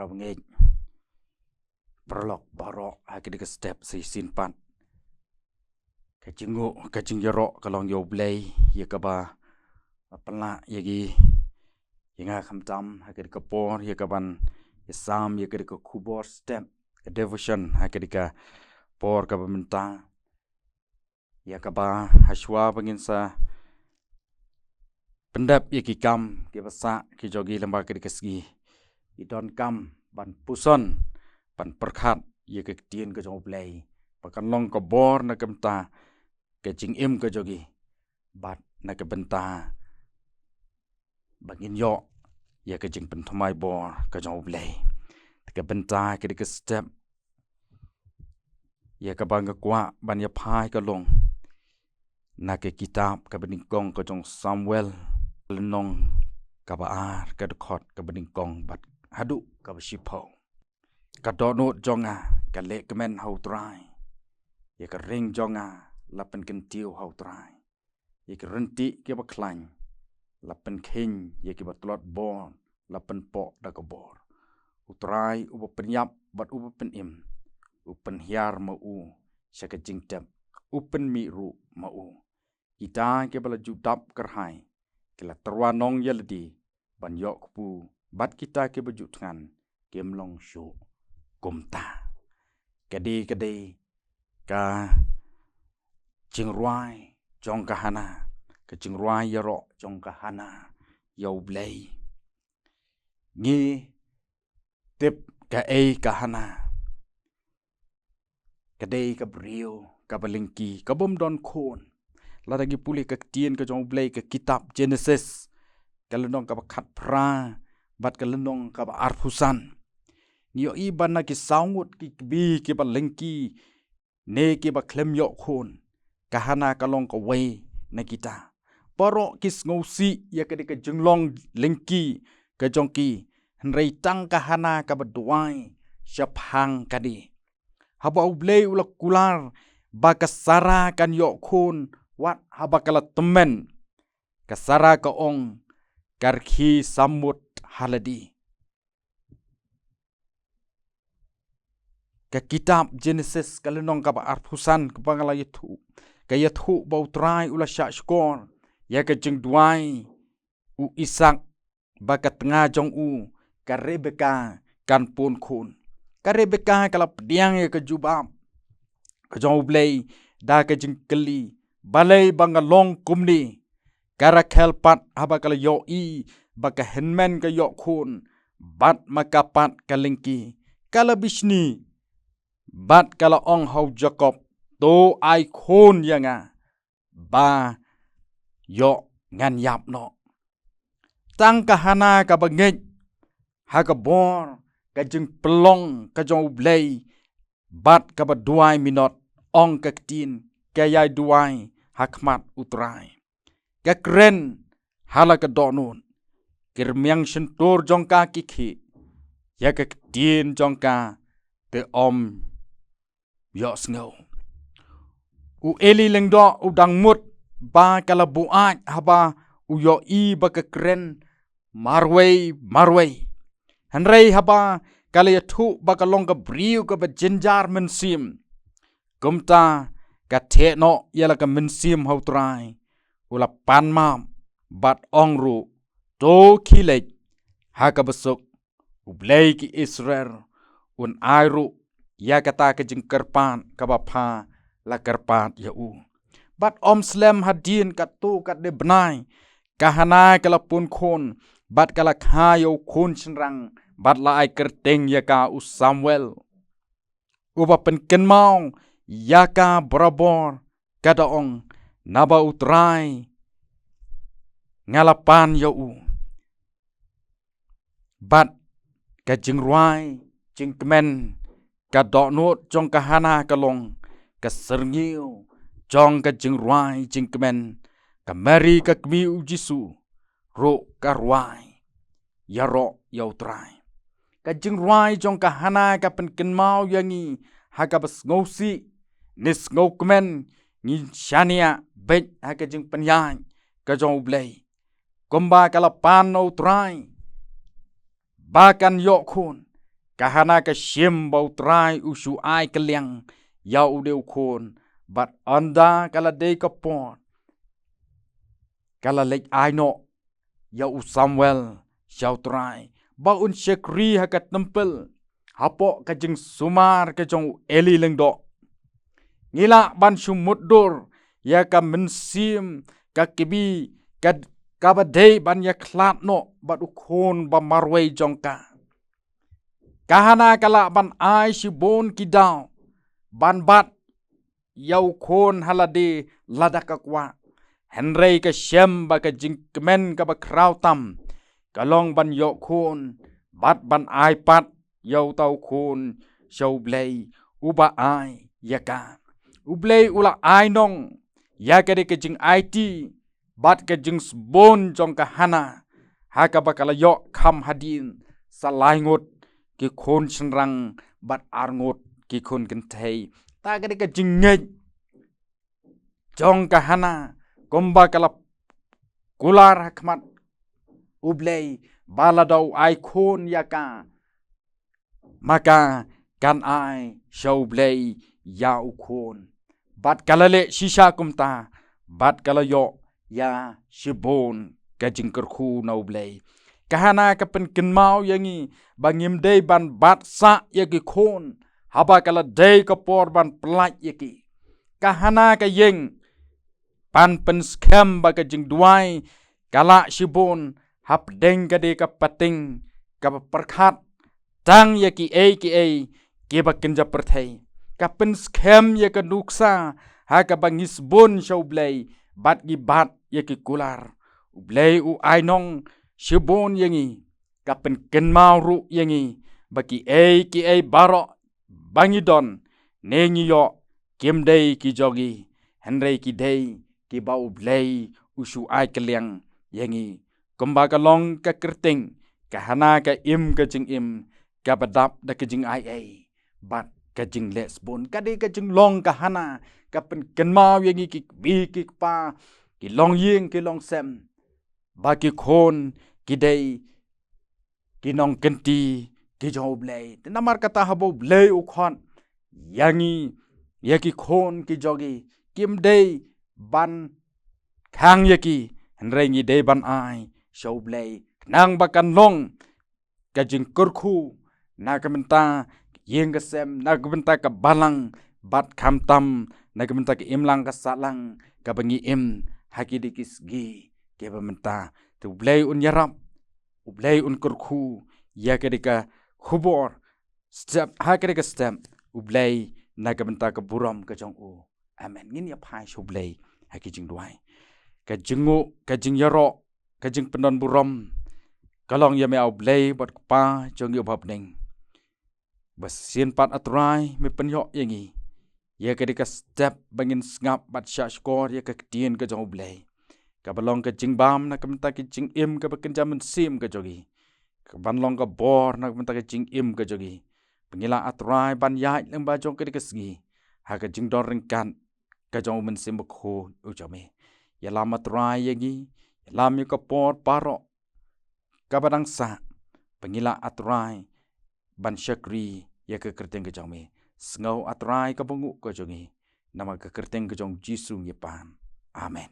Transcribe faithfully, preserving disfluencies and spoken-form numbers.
Bangeit, paralok baroh, ha kane ka step sa shisien pat, ka jingnguh, ka jingïaroh ka long ïa U Blei, ïa kaba la pynlah ïa ngi, ïa nga khamtam, ha kane ka por, ïa kaban ïasam ïa kane ka khubor step, ka devotion, ha kane ka por kaba mynta, ïa kaba hashwa ba ngin sa pyndep ïa ki kam kiba sah ki jong ngi lyngba kane ka sngi, ngi donkam ban puson, ban pyrkhat ïa ka ktien ka jong U Blei, ba kan long ka bor na ka bynta ka jingim ka jong ngi, bad na ka bynta ba ngin ïoh ïa ka jingpynthymmai bor ka jong U Blei. Te ka bynta kane ka step, ïa kaba nga kwah ban ïa phai ka long na ka kitab kaba nyngkong ka jong Samuel, lynnong kaba ar, ka dkhot kaba nyngkong bad haduh kaba shiphew. Ka dohnud jong nga ka leh kmen ha U Trai, ïa ka ring jong nga la pynkyntiew ha U Trai. Ïa ki ryntieh kiba khlaiñ la pynkheiñ, ïa kiba tlot bor la pynpoh da ka bor. U Trai uba pynïap bad uba pynim, u pynhiar ma u sha ka jingtep, u pynmih ruh ma u. Kita kiba la ju dap kyrhai ki la tyrwa nong ïa lade ban ïoh kpu, bad kita kiba ju thngan kim long shuh kumta. Ka dei, ka dei ka jingrwai jong ka Hana, ka jingrwai ïaroh jong ka Hana ïa U Blei. Ngi tip kaei ka Hana. Ka dei ka briew kaba lyngkhi, kabym don khun. Lada ngi pule ka ktien ka jong U Blei, ka kitab Genesis, ka lynnong kaba khatphra bad ka lynnong kaba arphew san, ngi ïohi ba na ki saw ngut ki kmie kiba lyngkhi ne kiba khlem ïoh khun, ka Hana ka long kawei na kita. Baroh ki sngewsih ïa ka dei ka jinglong lyngkhi ka jong ki, hynrei tang ka Hana kaba duwai shaphang kane. Haba U Blei u la kular ba ka Sara kan ïoh khun wat haba ka la tymmen, ka Sara ka ong, ka rkhie sammut ha lade. Ka kitab Genesis ka lynnong kaba arphew san kaba nga la ïathuh, ka ïathuh ba U Trai u la shahshkor ïa ka jingduwai u Isak, ba ka tnga jong u ka Rebeka kan pun khun. Ka Rebeka ka la pdiang ïa ka jubab ka jong U Blei da ka jingkylli, balei ba nga long kumne? Ka Rakhel pat haba ka la ïohi ba ka hynmen ka ïoh khun, bad ma ka pat ka lyngkhi, ka la bishni, bad ka la ong ha u Jakob, to ai khun ïa nga, ba ïoh ngan ïap noh. Tang ka Hana kaba ngeit ha ka bor ka jingpynlong ka jong U Blei, bad kaba duwai minot, ong ka ktien, ka ïai duwai ha khmat U Trai. Ka kren ha la ka dohnud, ki rmiang shyntur jong ka ki khih, ïa ka ktien jong ka te ym ïohsngew. U Eli Lyngdoh u dang mut ba ka la buaid haba u ïohi ba ka kren marwei marwei. Hynrei haba ka la ïathuh ba ka long ka briew kaba jynjar mynsiem, kumta ka theh noh ïa la ka mynsiem ha U Trai. U la pan map bad ong ruh, to khie leit ha kaba suk, U Blei ki Israel un ai ruh ïa kata ka jingkyrpad kaba pha la kyrpad ïa u. Bad ym slem hadien katto katne bnai, ka Hana ka la pun khun, bad ka la kha ïa u khun shynrang, bad la ai kyrteng ïa ka u Samuel. Uba pynkynmaw ïa ka barabor, ka da ong, naba U Trai nga la pan ïa u. Bad ka jingrwai jingkmen, ka dohnud jong ka Hana ka long ka syrngiew jong ka jingrwai jingkmen ka Mary ka kmie u Jisu ruh ka rwai ïaroh ïa U Trai. Ka jingrwai jong ka Hana ka pynkynmaw ïa ngi ha kaba sngewsih ne sngewkmen ngin shaniah beit ha ka jingpynïaid ka jong U Blei. Kumba ka la pan na U Trai ba kan ïoh khun, Ka Hana ka shim ba U Trai u shu ai kylliang ïa u dei u khun, bad ynda ka la dei ka por, ka la leit ai noh ïa u Samuel sha U Trai ba un shakri ha ka templ, hapoh ka jingsumar ka jong u Eli lyngdoh. Ngi lah ban shu mutdur ïa ka mynsiem ka kmie, ka, kaba dei ban ïakhlad noh bad u khun ba marwei jong ka. Ka Hana ka lah ban ai shibun ki daw ban bat ïa u khun ha lade lada ka kwah. Hynrei ka shem ba ka jingkmen kaba khraw tam ka long ban ïoh khun bad ban ai pat ïa uta u khun sha U Blei uba ai ïa ka. U Blei u la ai noh ïa ka dei ka jingaiti bad ka jingsbun jong ka Hana, ha kaba ka la ïoh kham hadien sa lai ngut ki khun shynrang bad ar ngut ki khun kynthei. Ta ka dei ka jingngeit jong ka Hana, kumba ka la kular ha khmat U Blei ba lada u ai khun ïa ka, ma ka kan ai sha U Blei ïa u khun. Bad ka la leh shisha kumta, bad ka la ïoh ïa shibun ka jingkyrkhu na U Blei. Ka Hana ka pynkynmaw ïa ngi ba ngim dei ban bat sah ïa ki khun haba ka la dei ka por ban pyllait ïa ki. Ka Hana ka ïeng ban pynskhem ba ka jingduwai ka lah shibun hapdeng ka dei ka pateng kaba pyrkhat tang ïa kiei kiei kiba kynja pyrthei. Ka pynskhem ïa ka nuksa ha kaba ngi sbun sha U Blei bad ngi bat ïa ki kular. U Blei u ai noh shibun ïa ngi, ka pynkynmaw ruh ïa ngi ba kiei kiei baroh ba ngi don ne ngi ïoh kim dei ki jong ngi, hynrei ki dei kiba U Blei u shu ai kylliang ïa ngi. Kumba ka long ka kyrteng, ka Hana ka im ka jingim kaba dap da ka jingaiei bad ka jingleh sbun. Ka dei ka jinglong ka Hana, ka pynkynmaw ïa ngi ki kmie ki kpa, ki longïing ki longsem, ba ki khun ki dei ki nongkynti ki jong U Blei. Te namar kata haba U Blei u khot ïa ngi, ïa ki khun ki jong ngi, kim dei ban khang ïa ki, hynrei ngi dei ban ai sha U Blei, khnang ba kan long ka jingkyrkhu na ka bynta ka ïing ka sem, na ka bynta ka balang, bad khamtam na ka bynta ka imlang ka sahlang kaba ngi im ha kidei ki sngi kiba mynta. Te U Blei un ïarap, U Blei un kyrkhu ïa kidei ka khubor step ha kidei ka step, U Blei na ka bynta ka burom ka jong u. Amen. Ngin ïa phai sha U Blei ha ki jingduwai. Ka jingnguh, ka jingïaroh, ka jingpyndonburom ka long ïa me A U Blei bad Kpa jong ngi uba ha bneng. Ba shisien pat A Trai me pynïoh ïa ngi ïa kidei ka step ba ngin sngap bad shahshkor ïa ka ktien ka jong U Blei, kaba long ka jingbam na ka bynta ka jingim kaba kynja mynsiem ka jong ngi, kaban long ka bor na ka bynta ka jingim ka jong ngi. Ba ngi lah A Trai ban ïaid lyngba jong kidei ka sngi ha ka jingdon ryngkat ka jong U Mynsiem Bakhuid u jong me. Ïalam A Trai ïa ngi, ïalam ïa ka por baroh kaba dang sah, ba ngi lah A Trai ban shakri ïa ka kyrteng ka jong me. Sngew A Trai ka bynguh ka jong ngi, namar ka kyrteng ka jong U Jisu ngi pan. Amen.